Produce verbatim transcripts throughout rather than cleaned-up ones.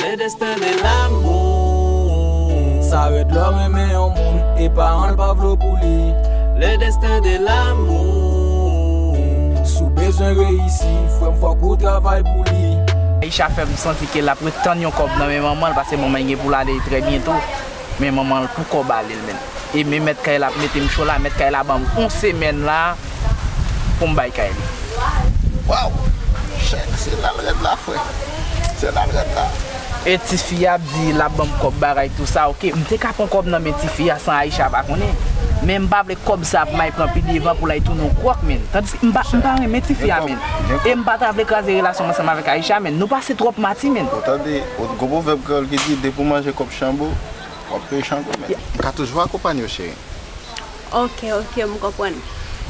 Le destin de l'amour. Sa rèd lè w renmen yon moun e paran l pa vle w pou li. Le destin de l'amour. Si w bezwen reyisi, frè m, fòk ou travay pou li. Aisha fè m santi ke l ap ret tann yon kòb nan men manman l, paske manman l gen pou l ale trè byento. Men manman l poko ba li l menm. E men mèt kay la ap mete m cho la, mèt kay la ban m yon semèn la pou m bay kay li. Waw! Chèk, se la l rèd la, frè. Se la l rèd la. E tifi a ap di l ap ban m kòb bagay tou sa, oke. M te ka pran kòb nan men tifi a san Aisha pa konnen. Men m pa vle kòb sa ap may pran pi devan pou l ay tounen yon kwòk, men. Tandiske m pa, m pa renmen tifi a, men. E m pa ta vle kraze relasyon m ansanm avèk Aisha, men. Nou pase twòp mati, men. Ou tande, gwo pwovèb kreyòl ki di, depi w manje kòb chanbo, w ap peye chango, men. M ka toujou akonpanye w, cheri. Ok, ok, m konprann.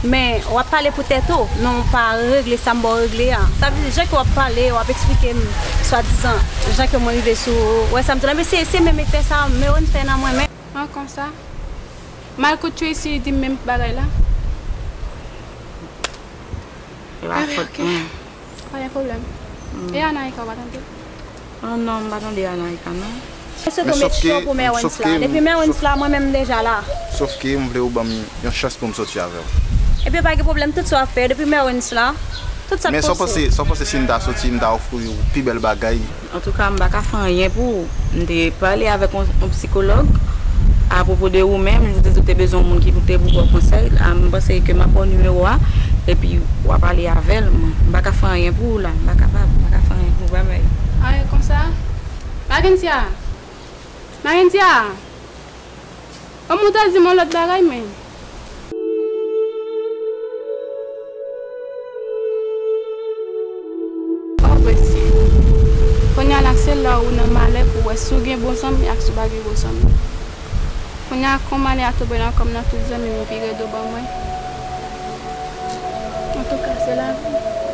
Men, w ap pale pou tèt ou, men w pa regle sa m ba w regle a. Sa vle di, jan ke w ap pale, w ap eksplike m, swadizan, jan ke mwen rive sou, w wè sa m di w la, men se, se menm efè sa, Meron fè nan mwen, men. An, konsa? Mal kout Tracy di m menm bagay la? E pa fòt mwen. Pa gen pwoblèm. E Anaïka, ou pa tande? Oh non, m pa tande Anaïka, non. Mwen sot yon mesyon pou Merwens la. Depi Merwens la, mwen menm m deja la. Sòf ke m vle ou ban m yon chans pou m soti avè w. Epi pa gen pwoblèm, tout sa w ap fè, depi Merwens la, tout sa k posib. Men sa w panse, sa w panse si m ta soti, m ta ofri w pi bèl bagay? Antouka, m pa ka fè anyen pou ou. M te pale avèk yon, yon sikològ apwopo de ou menm, li te di ou te bezwen yon moun ki pou te pou ba w konsèy. A, m panse ke m ap ba w nimewo a, epi w a pale avè l. M, m pa ka fè anyen pou ou la, m pa kapab, m pa ka fè anyen pou ou, babay. Anyen konsa? Magentia! Magentia! Kòman w ta di m yon lòt bagay, men? Oh, Bessie. Kounye a la, se lè ou nan malè pou w wè si w gen bon zanmi ak si w pa gen bon zanmi. Kounye a, kòman malè a tonbe nan kò m nan tout zanmi m vire do ban mwen. Antouka, se lavi.